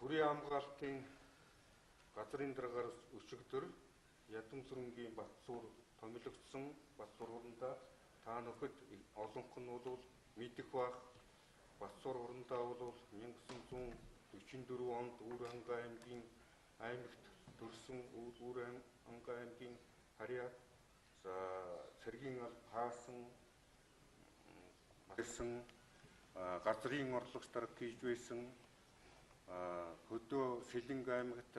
Төрийн хамгаалтын газрын даргаар өчигдөр Ядамсүрэнгийн Батсуур томилогдсон. Батсуур хурандаа та нөхөд олонх нь бол мэдэх бах. Батсуур хурандаа бол 1944 онд Үүрхангай аймгийн аймагт төрсөн. Үүрхангай аймгийн харьяат за цэргийн алба хаасан байсан, газрын орлогч дарга хийж байсан. Хөдөө Сэлэнг аймагт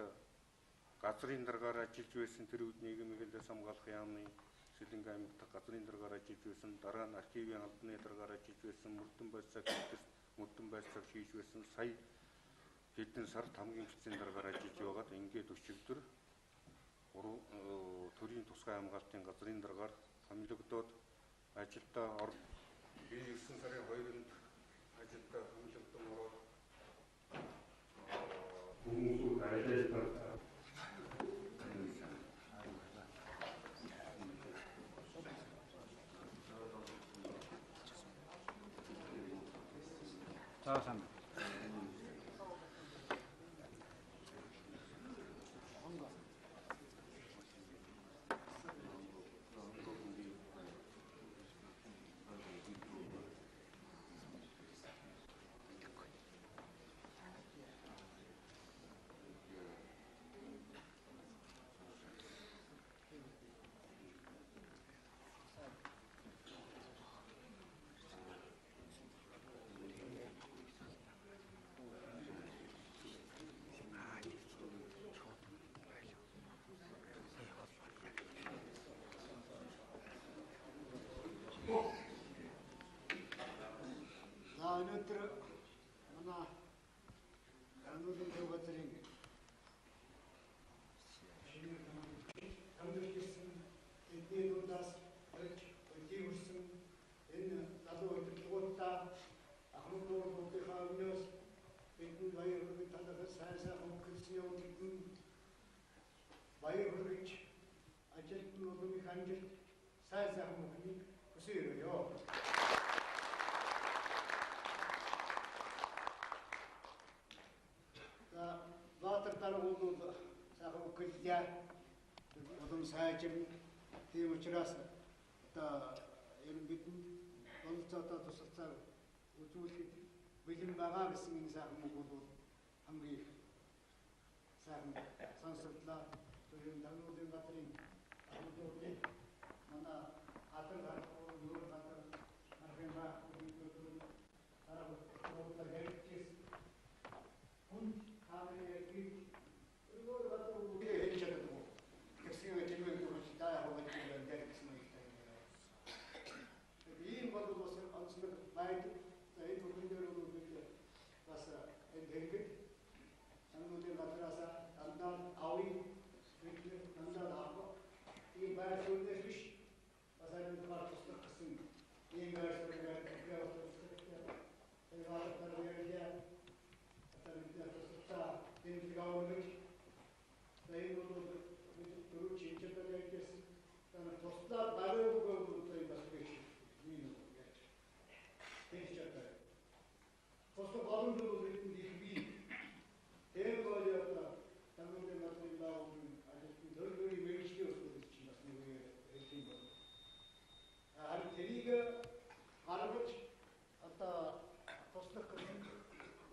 газрын даргаар ажиллаж байсан. Тэр үед нийгмийн хэлээс хамгаалах яамны Сэлэнг аймагт газрын даргаар ажиллаж байсан. Дараа нь архивын албаны даргаар ажиллаж байсан. Мөрдөн байцааг хийдэг, мөрдөн байцааг хийж байсан. Сая хэдэн сар хамгийн бичсэн даргаар ажиллаж байгаад ингээд өчигдөр төрийн тусгай хамгаалтын газрын даргаар томилогдоод ажилдаа ор. Би 9 сарын 2-нд ажилдаа томилогдсон ороод хүмүүсүүд ажиллаж. За сайн. За өнөөдөр манай Дануулын төв газрын томилогдсон ирсэн эдний дундаас орж өдийг хүрсэн энэ залуу удирдлагуудаа ахмад дуудынхаа өмнөөс бидэнд баяр хүргэж талархаж сайн сайхан өнгөрсөн явдлын баяр хүргэж ажилд нь улам их амжилт сайн сайхан бүхнийг хүсэн өрөөе. За Баатар дарга бол сайхан үгэлээ улам сайжирна. Тийм учраас одоо ер нь бидэнд бололцоотой тусалцаа үзүүлэхэд бэлэн байгаа гэсэн энэ сайхан үг бол хамгийн их сайхан сонсогдлоо. Тэр Дануулын газрын ахмадуудын манай газар гарахгүй юу газар гарах юм ба дараа удаа ярьчихсан. Хүн тааны ярьж өөр газар үгээ хэлж чаддаг. Тэгсэн тэрвээ гэж та яг гэж байна гэсэн юм их. Ийм бол бас онцлог байдаг. За энэ бүхэн дээр бол бид бас энэ хэрэгэд Дануулын газраас дандаа авъя, бид дандаа авах. Ийм байр суурьнаас биш бас амьд туслах гэсэн ийм байр суурьнаар туслах. Энэ газар ярья. Одоо бид туслахтаа дэмжлэг авах гэж. За энэ бол бид дөрөв чинчилдэг ярьжсэн. Туслаад бариуг бол бас гэж нэг яаж. Тэгж чадаа. Туслах олон зүйл бидэнд их бий. Тэр бол одоо Дануулын газрын байгууллагын ажилтны төр бүрийн мэргэжлийн өсвөл чинь бас нэг хэлэх юм бол. Харин тэрийг гаргаж одоо туслах гэсэн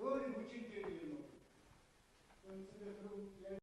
өөрийн хүчин дээр юм уу? Үндсэндээ тэр